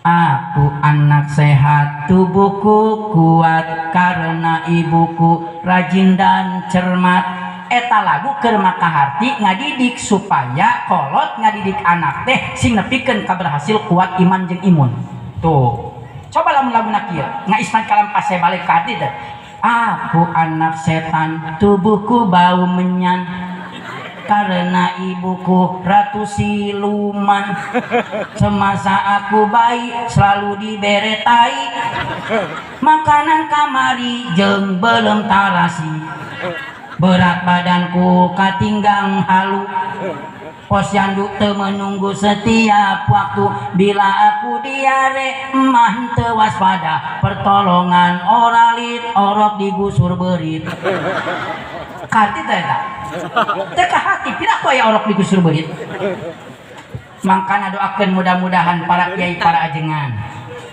aku anak sehat tubuhku kuat karena ibuku rajin dan cermat eta lagu keur makaharti ngadidik supaya kolot ngadidik anak teh sing nepikeun ka berhasil kuat iman jeung imun tuh coba lamun laguna kieu ngaisnad kalam paseh balik ka hati teh aku anak setan tubuhku bau menyan karena ibuku ratu siluman semasa aku bayi selalu dibere tai makanan kamari jeung belum tarasi berat badanku katinggang halu posyandu teu menunggu setiap waktu bila aku diare mah teu waspada pertolongan oralit orok digusur berit kahati teh eta teu kahati piraku aya orok digusur berit mangkana doakeun mudah-mudahan para kiai para ajengan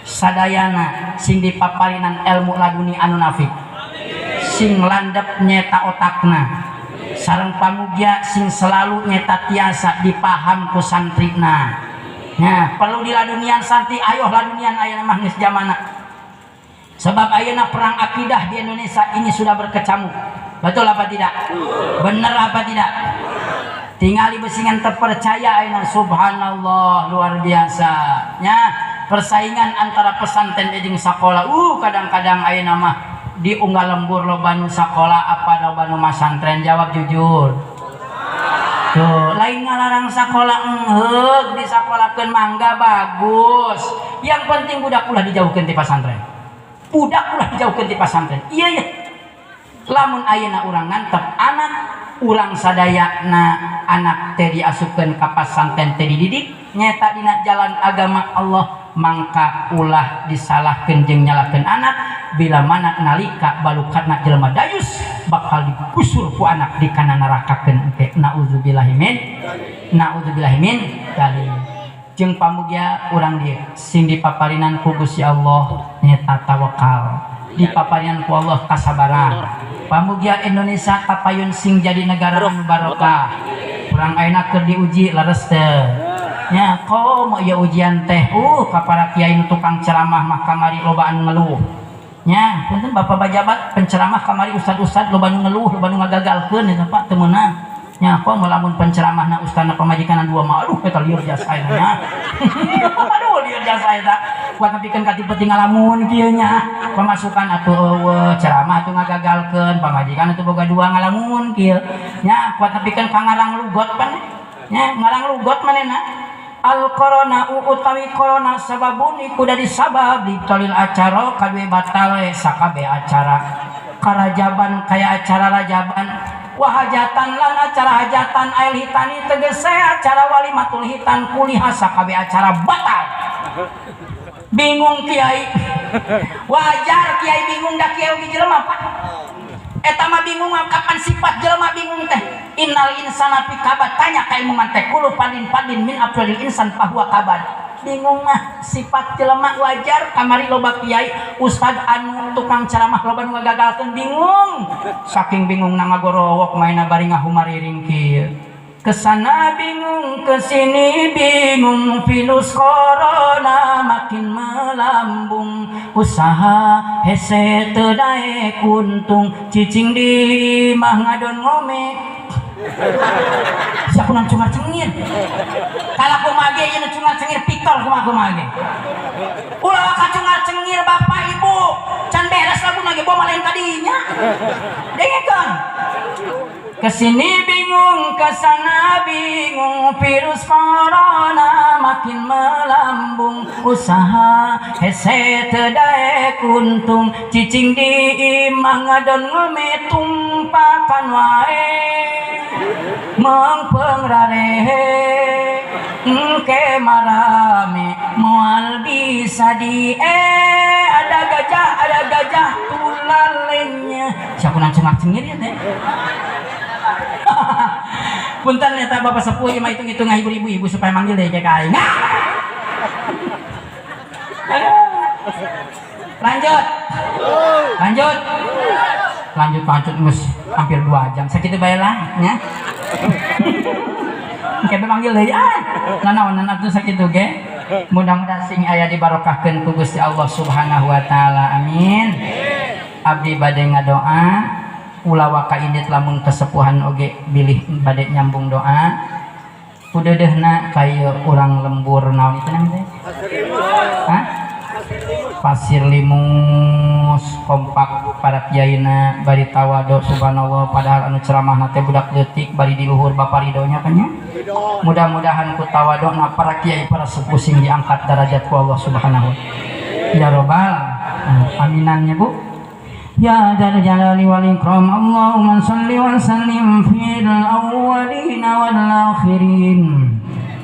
sadayana sing dipaparinan ilmu laduni anu nafik sing landep nyeta otakna sareng pamugia sing selalu nyeta tiasa dipaham ku santrina nah perlu diladunian santri ayoh ladunian ayeuna mah geus zamana sebab ayeuna perang akidah di Indonesia ini sudah berkecamuk betul apa tidak benar apa tidak tingali besingan terpercaya ayeuna subhanallah luar biasa nya persaingan antara pesantren jeung sakola kadang-kadang ayeuna mah di unggal lembur loba nu sakola apa loba nu masantren jawab jujur Tuh, lain ngalarang sakola engeuk disakolakeun mangga bagus. Yang penting budak ulah dijauhkeun ti pasantren. Budak ulah dijauhkeun ti pasantren. Iya ya. Lamun ayeuna urang ngantep anak urang sadayana anak teh diasupkeun ka pasantren teh dididik nyeta dina jalan agama Allah mangka ulah disalahkeun jeung nyalahkeun anak bila mana nalika balukatna jelema dayus bakal digusur ku anak di kana nerakakeun engke naudzubillahi min dzalik. Jeung pamugia urang dieu sing dipaparinan ku Gusti Allah nyeta tawakal, dipaparinan ku Allah kasabaran. Pamugia Indonesia kapayun sing jadi negara anu barokah. Urang ayeuna keur diuji leres teu nya komo ieu ujian teh ka para kiai nu tukang ceramah mah kamari loba anu ngeluh nya punten bapak bajabat penceramah kamari ustad-ustad loba nu ngeluh loba nu ngagagalkeun eta Pak teu meunang nya komo lamun penceramahna ustadna pamajikanna dua mah aduh eta lieur jasa eta nya aduh lieur jasa eta kuat nepikeun ka ti penting ngalamun kieu nya pemasukan atuh eueuh ceramah atuh ngagagalkeun pamajikan atuh boga dua ngalamun kieu nya kuat nepikeun ka ngarang lugot pan nya ngarang lugot manehna. Al corona utawi corona sababun iku dari sabab ditolil acara kadue batal sakabe acara karajaban kaya acara rajaban wahajatan lan acara hajatan ail hitani tegese acara walimatul hitan kuliah sakabe acara batal. Bingung kiai, wajar kiai bingung da kiai oge jelema Pak. Eta mah bingung kapan sifat jelema bingung teh. Innal insana fi kabad, tanya ka ilmu mantek kulu padin padin min afdalil insan fahuwa kabad. Bingung mah sifat jelema wajar kamari loba kiai ustad anu tukang ceramah loba nu ngagagalkeun bingung. Saking bingung na ngagorowok maena bari ngahumariring kieu. Kesana bingung, kesini bingung, virus corona makin melambung. Usaha hese teu daek untung, cicing di imah ngadon ngome. Siapa nang cungar cengir? Kalau kumaha ge ieu cungar cengir Victor kumaha kumaha ge. Ulah ka cungar cengir bapak ibu, can beres laguna ge bawa lain kadinya. Dengekeun. Kesini bingung, kesana bingung, virus corona makin melambung. Usaha hese teu daek untung, cicing di imah ngadon ngome tumpakan wae. Mengpeng rarehe engke marame moal bisa di ada gajah tulalenya. Siapa nang cengak cengir ya teh? Punten eta bapak sepuh ieu mah hitung-hitung ngahibur ibu-ibu supaya manggil deui ka aing. Lanjut. Lanjut. Lanjut lanjut geus hampir 2 jam. Sakitu bae lah nya. Engke manggil deui ah. Nanaonan atuh sakitu ge. Mudah-mudahan sing aya dibarokahkeun ku Gusti Allah Subhanahu wa taala. Amin. Abdi bade ngadoa ulah waka indit lamun kesepuhan oge bilih bade nyambung doa. Kudeudeuhna kaya urang lembur naon itu namanya teh? Hah? Pasir Limus kompak para kiaina bari tawadu subhanallah padahal anu ceramahna teh budak leutik bari di luhur bapa ridonya kan nya. Mudah-mudahan ku tawaduna para kiai para sepuh sing diangkat derajat ku Allah Subhanahu ya robbal aminannya Bu. Ya dzal jalali wal ikram, Allahumma shalli wa sallim fil awwalin wal akhirin.